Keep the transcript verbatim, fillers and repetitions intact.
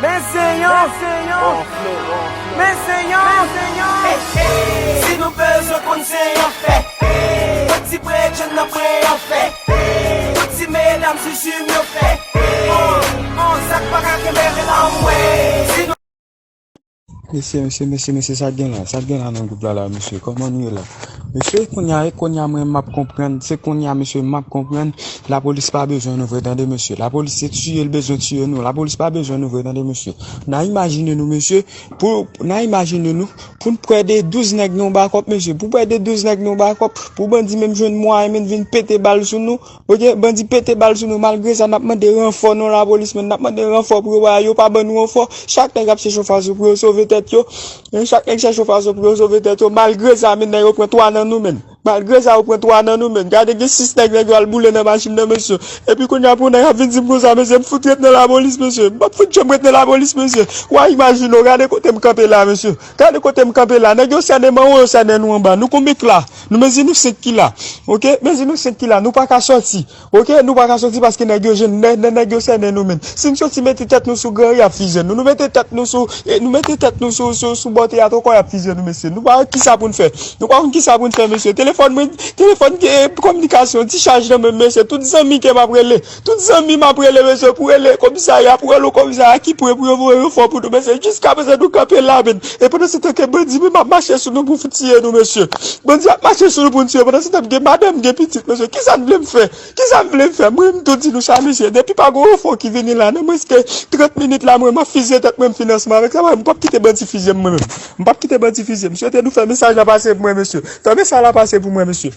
Men se yon, men se yon, men se yon. Si nou bezwen konn se yon fè, pran ti brèd, jwenn nan pran yon fè. Tout ti medam sou jim yo fè. On, on, sa k pa ka kenbe rele anmwe. Si nou Mesye, mesye, mesye, mesye, sa k gen la? Sa k gen la nan gwoup la, la, mesye? Kòman nou ye la? Mesye, kounye a, e kounye a, mwen, m ap konprann. Se kounye a, mesye, m ap konprann. Lapolis pa bezwen nou vre, tande, mesye. Lapolis se tiye l bezwen tiye nou. Lapolis pa bezwen nou vre, tande, mesye. N a imajine nou, mesye. Pou, n a imajine nou. Pou n prè de douz nèg nan yon bakòp, mesye. Pou prè de douz nèg nan yon bakòp. Pou bandi menm jwenn mwayen, menm vin pete bal sou nou. Ok, bandi pete bal sou nou. Malgre sa, n ap mande ranfò nan lapolis, men n ap mande ranfò pou yo ba yo pa ban nou ranfò. Chak nèg ap chèche yon fason pou yo sove tèt yo. Men chak nèg chèche yon fason pou yo sove tèt yo. Malgre sa, men nèg yo pran twa nan nou, men. Malgre sa, yo pran twa nan nou, men. Gade, gen sis nèg, nèg yo al boule nan machin nan, mesye. Epi kounye a, pou nèg ap vin di m konsa, mesye, m fout ret nan lapolis, mesye. M p ap fout janm ret nan lapolis, mesye. W a imajine w, gade kote m kanpe la, mesye. Gade kote m kanpe la. Nèg yo sènen m anwo, yo sènen nou anba. Nou konbyen k la? Nou mezi nou senk ki la. Ok? Mezi nou senk ki la. Nou pa ka sòti. Ok? Nou pa ka sòti paske nèg yo jwenn, nè-, nè-, nèg yo sènen nou menm. Si n sòti mete tèt nou sou granri, y ap fizye nou. Nou mete tèt nou sou, e, nou mete tèt nou sou, sou, sou bò teyat ankò, y ap fizye nou, mesye. Nou pa wè kisa pou n fè. Nou pa konn kisa pou n fè, mesye. Telefòn mwen, telefòn, e, kominikasyon, ti chaj nan men m, mesye. Tout zanmi ke m ap rele. Tout zanmi m ap rele, mesye, pou rele komisarya, pou rele komisarya ki pre pou yo voye ranfò pou nou, mesye. Jiskaprezan, nou kanpe la, men. E pandan se tan ke bandi menm ap mache sou nou pou tiye nou, mesye. Bandi ap mache sou nou pou n tiye. Pandan se tan, m gen madanm, m gen pitit, mesye. Kisa n vle m fè? Kisa n vle m fè? Mwen, m tou di nou sa, mesye. Depi pa gen ranfò ki vini la, nan mwens ke trant minit la, mwen, m ap fizye tèt mwen, m fin ansanm avèk sa. Mwen, m p ap kite bandi fizye m, mwen menm. M p ap kite bandi fizye m. M swete nou fè mesaj la pase pou mwen, mesye. Fè mesaj la pase pou mwen, mesye.